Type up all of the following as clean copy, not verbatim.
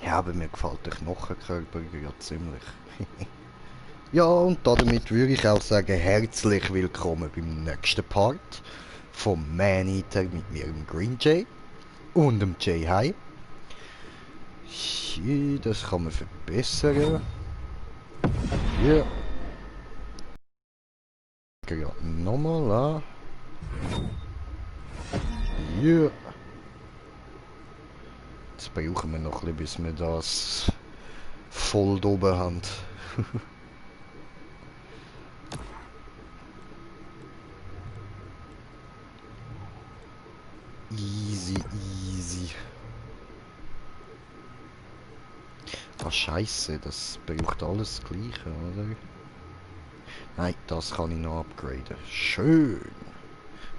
Ja, aber mir gefällt der Knochenkörper ja ziemlich. Ja, und damit würde ich auch sagen, herzlich willkommen beim nächsten Part vom Maneater mit mir, dem Green Jay und dem Jay High. Das kann man verbessern. Ja. Ja, nochmal an. Ja. Jetzt brauchen wir noch ein bisschen, bis wir das voll oben haben. Easy, easy. Ah, Scheiße, das braucht alles das Gleiche, oder? Nein, das kann ich noch upgraden. Schön.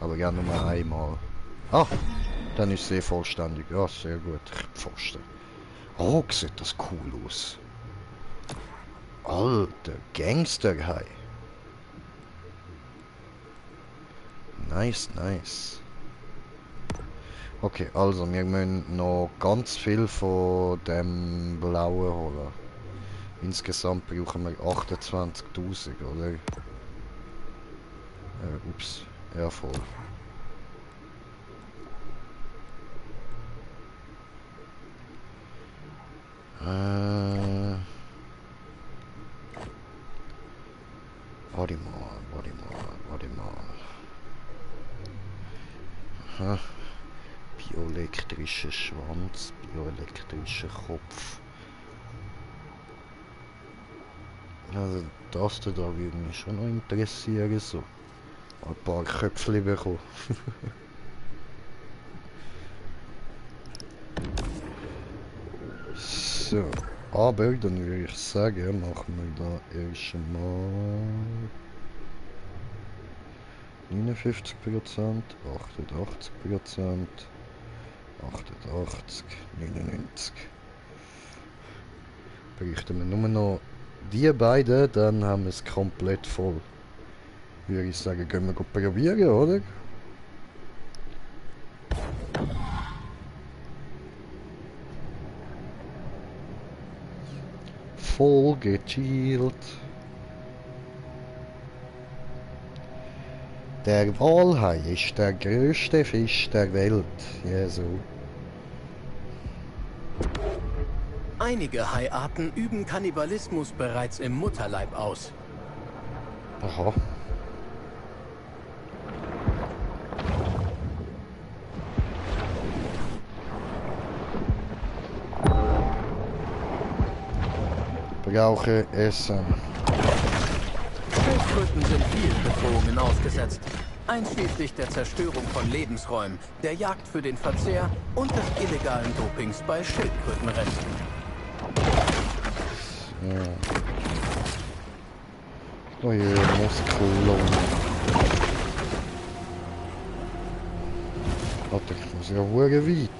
Aber ja, nur einmal. Ah, dann ist es vollständig. Ja, sehr gut. Pfosten. Oh, sieht das cool aus. Alter, Gangster-Hai. Nice, nice. Okay, also wir müssen noch ganz viel von dem Blauen holen. Insgesamt brauchen wir 28.000, oder? Ups. Ja, voll. Warte mal. Aha. Bioelektrischer Schwanz, bioelektrischer Kopf. Also das da würde mich schon noch interessieren, so. Ein paar Köpfchen bekommen. So, aber dann würde ich sagen, machen wir da erst mal 59%, 88%, 88, 99. Bräuchten wir nur noch die beiden, dann haben wir es komplett voll. Würde ich sagen, gehen wir probieren, oder? Voll gechillt. Der Walhai ist der größte Fisch der Welt. Ja, so. Einige Haiarten üben Kannibalismus bereits im Mutterleib aus. Aha. Brauche Essen. Schildkröten sind vielen Bedrohungen ausgesetzt, einschließlich der Zerstörung von Lebensräumen, der Jagd für den Verzehr und des illegalen Dopings bei Schildkrötenrennen. Ja. Oh je, Muskelung. Warte, ich muss ja hure weit.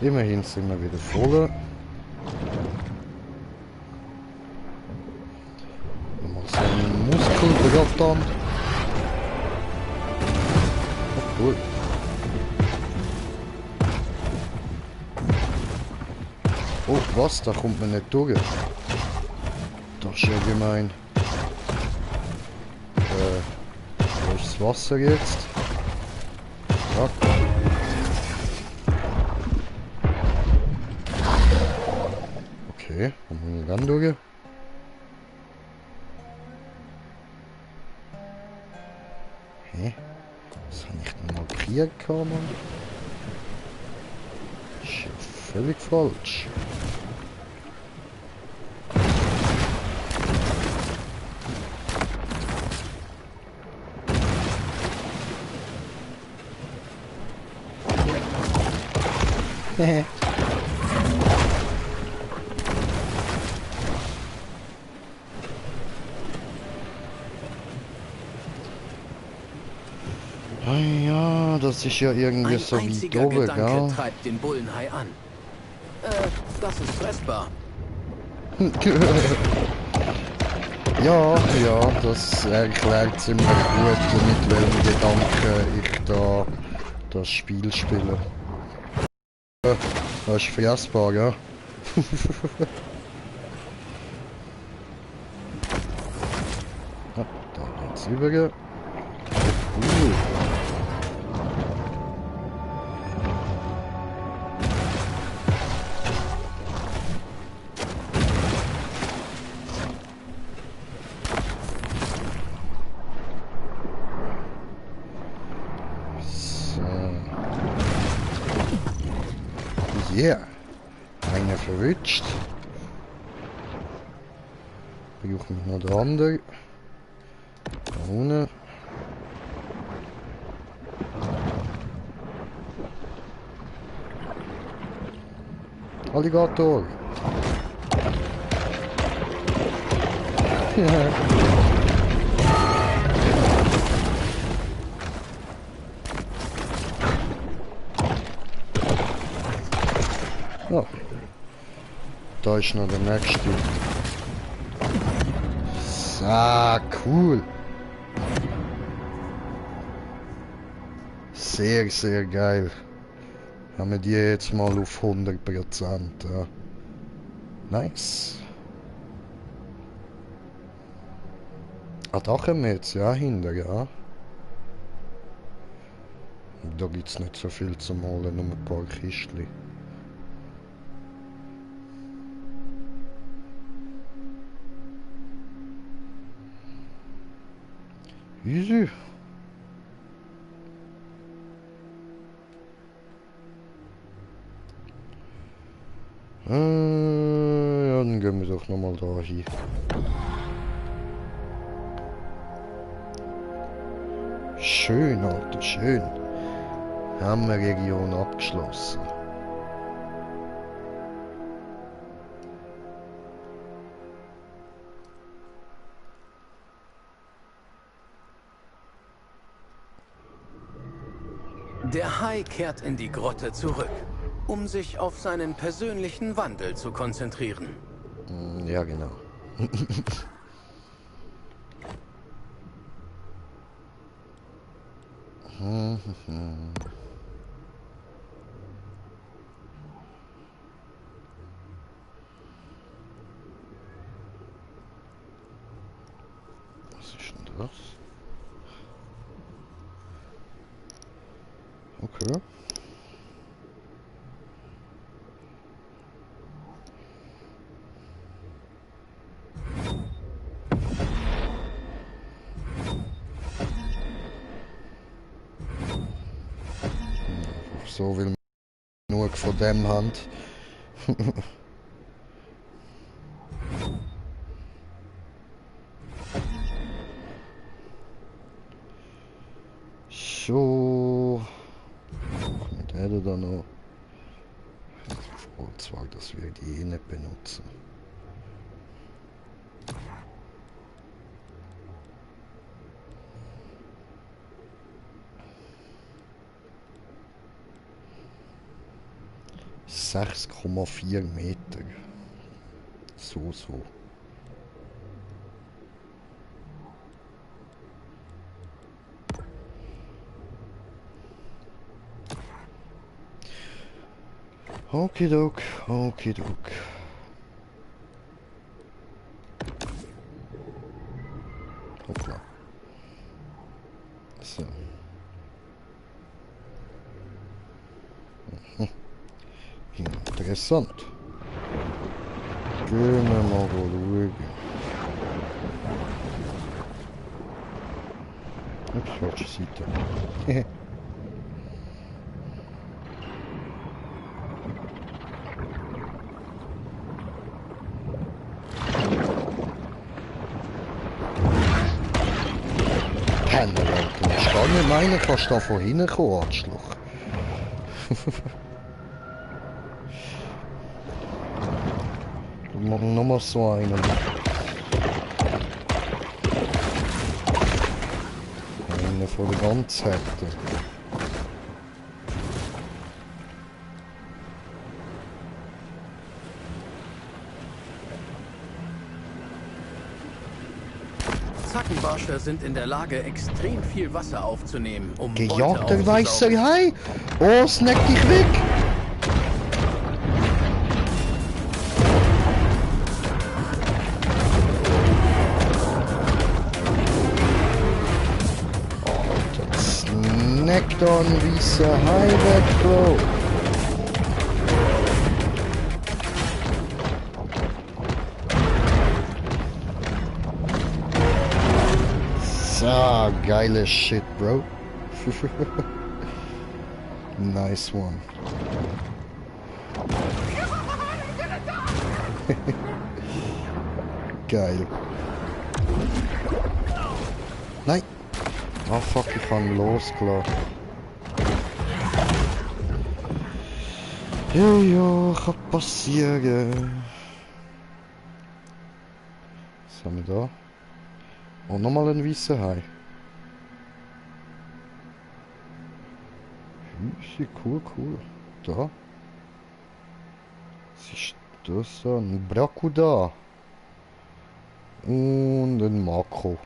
Immerhin sind wir wieder voll. Nochmal so einen Muskelbraten. Oh, cool. Oh, was? Da kommt man nicht durch. Das ist ja gemein. Wo ist das Wasser jetzt? Ja. Okay, kommen wir dann durch. Hä? Was habe ich denn markiert, Mann? Das ist ja völlig falsch. Hehe. Ah ja, das ist ja irgendwie Ein so wie einziger oben, Gedanke gell? treibt den Bullenhai an. Das ist fressbar. Ja, ja, das erklärt ziemlich gut, mit welchem Gedanken ich da das Spiel spiele. Das ist fressbar, ja? Ah, da geht's über. So. Yeah. Einer verrutscht. Brauchen wir noch den anderen. Da unten. Alligator. Oh, da ist noch der nächste. Ah, cool. Sehr, sehr geil. Haben wir die jetzt mal auf 100%. Ja. Nice. Ah, da kommen wir jetzt ja hinter, ja. Da gibt es nicht so viel zu malen, nur ein paar Kistchen. Easy. Ja, dann gehen wir doch nochmal da hin. Schön, Alter, schön. Haben wir Region abgeschlossen. Der Hai kehrt in die Grotte zurück, um sich auf seinen persönlichen Wandel zu konzentrieren. Ja, genau. Was ist denn das? Okay. So will man genug von dem haben. So. Mit der da noch. Ich bin froh zwar, dass wir die eh nicht benutzen. ,4 Meter. So. Okidok, okidok. Hoppla. So. Interessant. Gehen wir mal schauen. Ups, falsche Seite. Penner, Alter. Ich kann nicht meinen, kannst du da von hinten kommen, Arschloch. Wir machen nochmal so einen. Einer von den ganz harten. Zackenbarsche sind in der Lage, extrem viel Wasser aufzunehmen, um Beute Gejagter weißer aufzusaugen. Hai! Oh, snack dich weg! Alter, snack da ein weißer Hai weg, Bro! So, geiles Shit, Bro. Nice one. Geil. Nein! Ah fuck, ich kann losgelassen. Ja, kann passieren. Was haben wir da? Oh, nochmal ein weißer Hai. Cool, cool. Da. Was ist das? Ein Bracuda. Und ein Mako.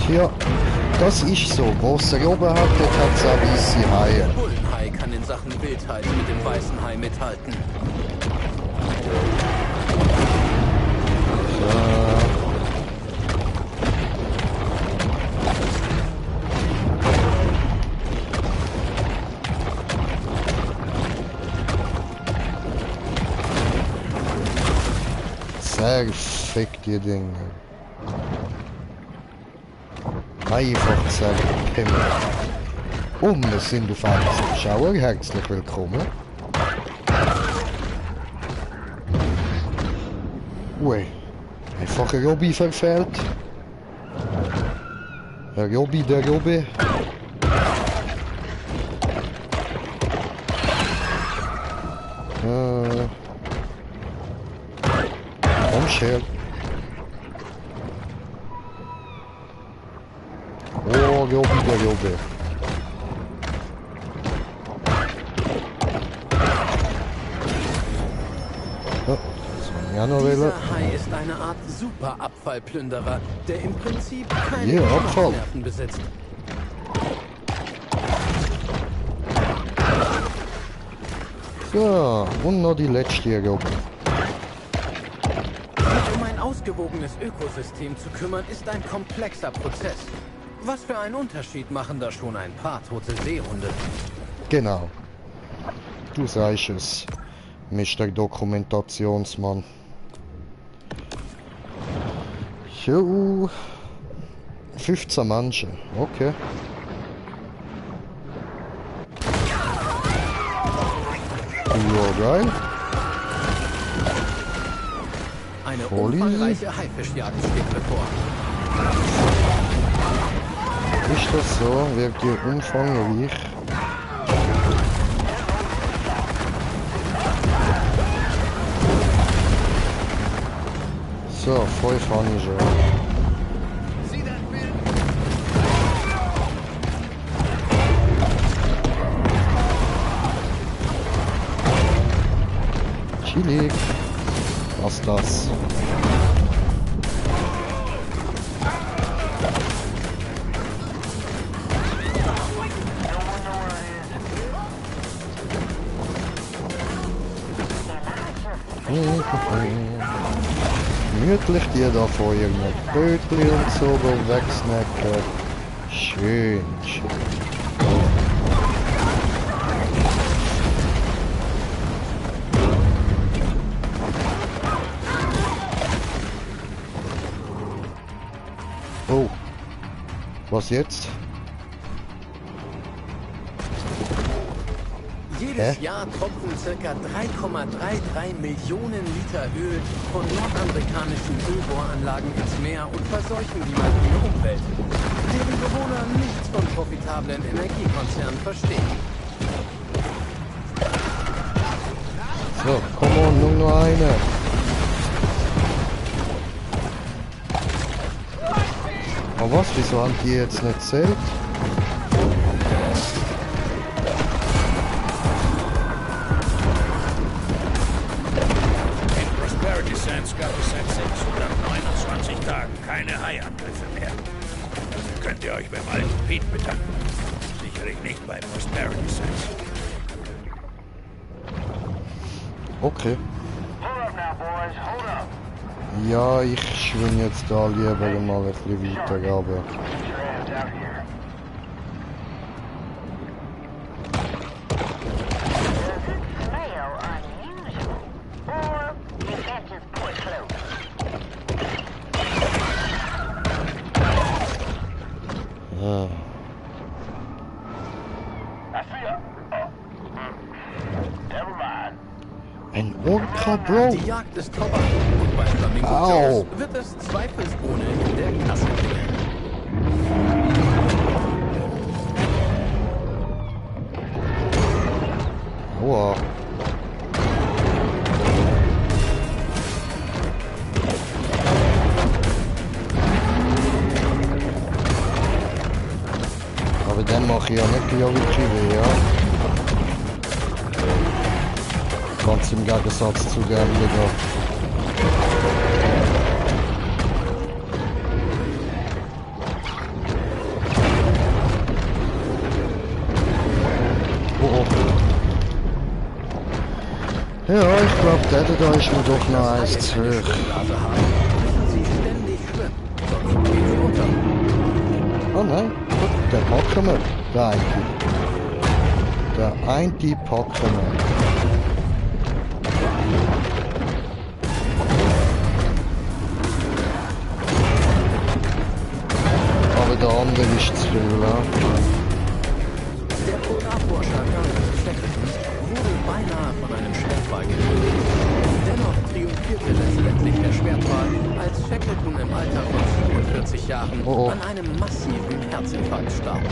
Tja, das ist so. Wo es oben hat, dort hat es auch weisse Haie. Der Bullenhai kann in Sachen Wildheit mit dem weißen Hai mithalten. Sehr fick die Dinge. Einfach zerkämmen. Und wir sind auf einen Zuschauer. Herzlich willkommen. Ui. Einfach ein Robby verfehlt. Der Robby, der Robby. Komm schnell. Oh, Robby, der Robby. Oh, das war ja noch Dieser wieder. Hai ist eine Art Super-Abfallplünderer, der im Prinzip keine Ja, Abfall. Nerven besitzt. So, und noch die letzte Robby. Sich um ein ausgewogenes Ökosystem zu kümmern, ist ein komplexer Prozess. Was für einen Unterschied machen da schon ein paar tote Seehunde? Genau. Du sagst es, Mr. Dokumentationsmann. Jo. 15 Menschen, okay. Ja, geil. Eine Voll umfangreiche Haifischjagd steht bevor. Ist das so? Wird die umfangreich? So, 5 habe ich schon. Chillig. Was das? Gemütlich die da vor irgendeinem Brötchen und so wegsnacken. Schön, schön. Oh. Was jetzt? Jedes Jahr tropfen ca. 3,33 Millionen Liter Öl von nordamerikanischen Ölbohranlagen ins Meer und verseuchen die marine Umwelt, deren Bewohner nichts von profitablen Energiekonzernen verstehen. So, komm on, nur noch eine. Aber was, wieso haben die jetzt nicht zählt? In Prosperity Sands gab es seit 629 Tagen keine Haiangriffe mehr. Dafür könnt ihr euch beim alten Pete bedanken. Sicherlich nicht bei Prosperity Sands. Okay. Ja, ich schwing jetzt da lieber mal ein bisschen weiter, aber... Ja. Ein Orca, Bro! Die Jagd ist Tobak und bei Flamingo Au. Jones wird es zweifelsohne in der Kasse klingeln. Aua. Aber dann mache ich ja nicht wirklich weh, ja? Ganz im Gegensatz zu dem wieder. Oh, oh. Ja, ich glaube, der da ist mir doch noch eins zu hoch. Schwimmblase haben, müssen sie ständig schwimmen, sonst gehen sie unter. Oh nein, gut, den packen wir. Der eine. Der eine packen wir. Aber der andere ist zu viel, ja. Der Polarforscher Ernest Shackleton wurde beinahe von einem Schwertwal getötet. Dennoch triumphierte letztendlich der Schwertwal, als Shackleton im Alter von 47 Jahren Oh. an einem massiven Herzinfarkt starb.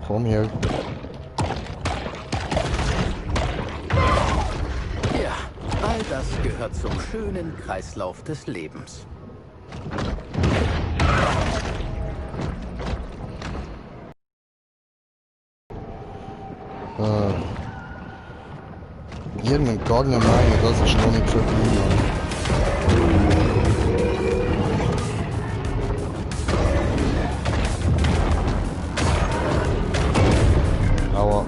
Komm hier. Ja, all das gehört zum schönen Kreislauf des Lebens. Irgendein gar nicht meine, das ist noch nicht vorbei. Aua.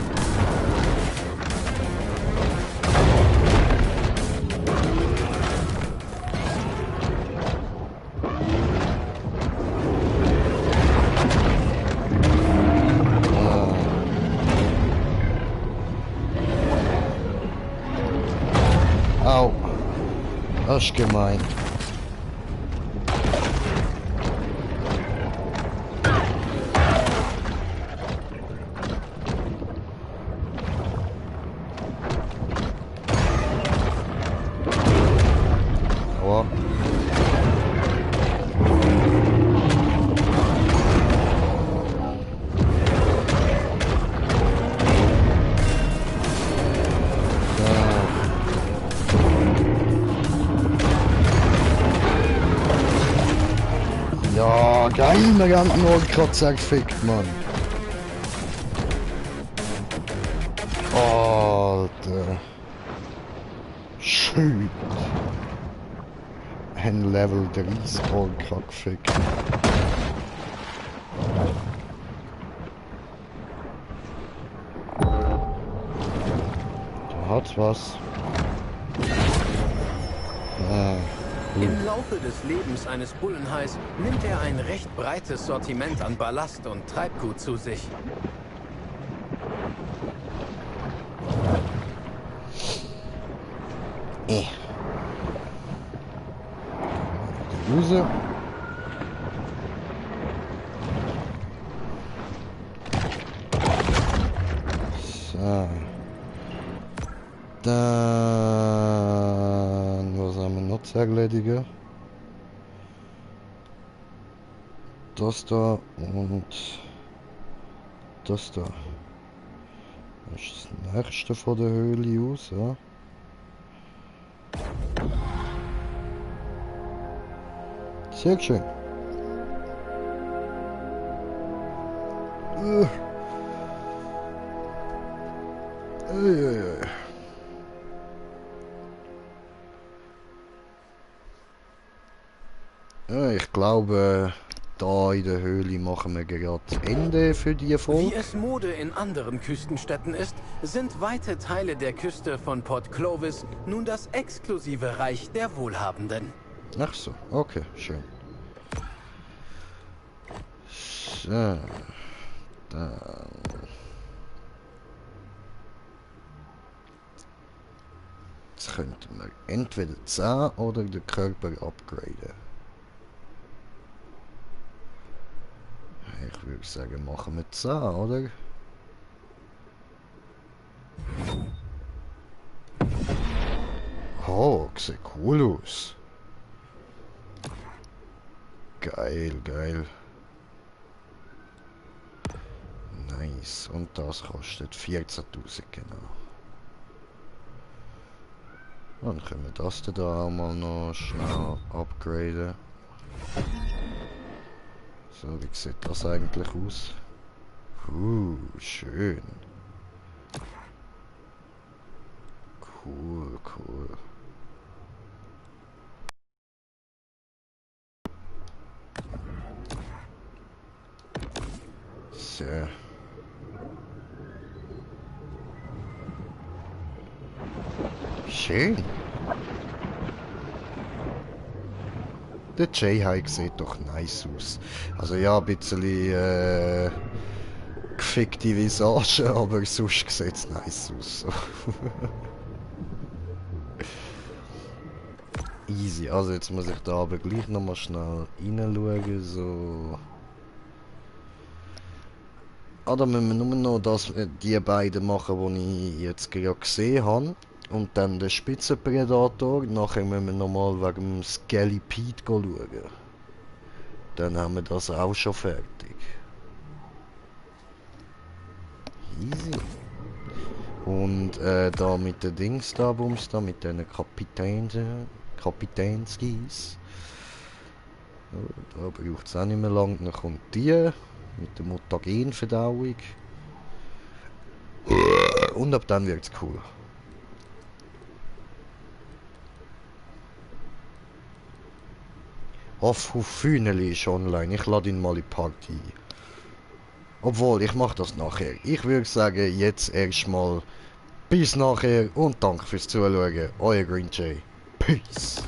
Au. Das ist gemein. Aua. Ja, geil, wir haben nur gerade zerfickt, Mann. Alter. Schön. Ein Level 30 Orca gefickt. Der hat was. Im Laufe des Lebens eines Bullenhais nimmt er ein recht breites Sortiment an Ballast und Treibgut zu sich. Huse. Dann... Was haben wir noch zu erledigen? Das da und... Das da. Das ist das nächste von der Höhle aus, ja. Sehr schön. Ja, ich glaube, da in der Höhle machen wir gerade das Ende für die Wie Folge. es Mode in anderen Küstenstädten ist, sind weite Teile der Küste von Port Clovis nun das exklusive Reich der Wohlhabenden. Ach so, okay, schön. So, dann... Jetzt könnten wir entweder 10 oder den Körper upgraden. Ich würde sagen, machen wir 10, oder? Oh, sieht cool aus. Geil, geil. Nice. Und das kostet 14.000, genau. Dann können wir das da auch mal noch schnell upgraden. So, wie sieht das eigentlich aus? Schön. Cool, cool. So. Schön. Der J-Hike sieht doch nice aus. Also ja, ein bisschen gefickte Visage, aber sonst sieht es nice aus. Easy. Also jetzt muss ich da aber gleich nochmal schnell reinschauen, so... Ah, da müssen wir nur noch die beiden machen, die ich jetzt gerade gesehen habe. Und dann den Spitzenpredator. Nachher müssen wir nochmal wegen dem Skelly Pete schauen. Dann haben wir das auch schon fertig. Easy. Und da mit den Dings da, Bums da, mit den Kapitänskis. Da braucht es auch nicht mehr lang. Dann kommt die mit der Mutagenverdauung. Und ab dann wird's cool. Hufhühneli ist online. Ich lade ihn mal in die Party. Obwohl, ich mache das nachher. Ich würde sagen, jetzt erstmal bis nachher und danke fürs Zuschauen. Euer Green Jay. Peace.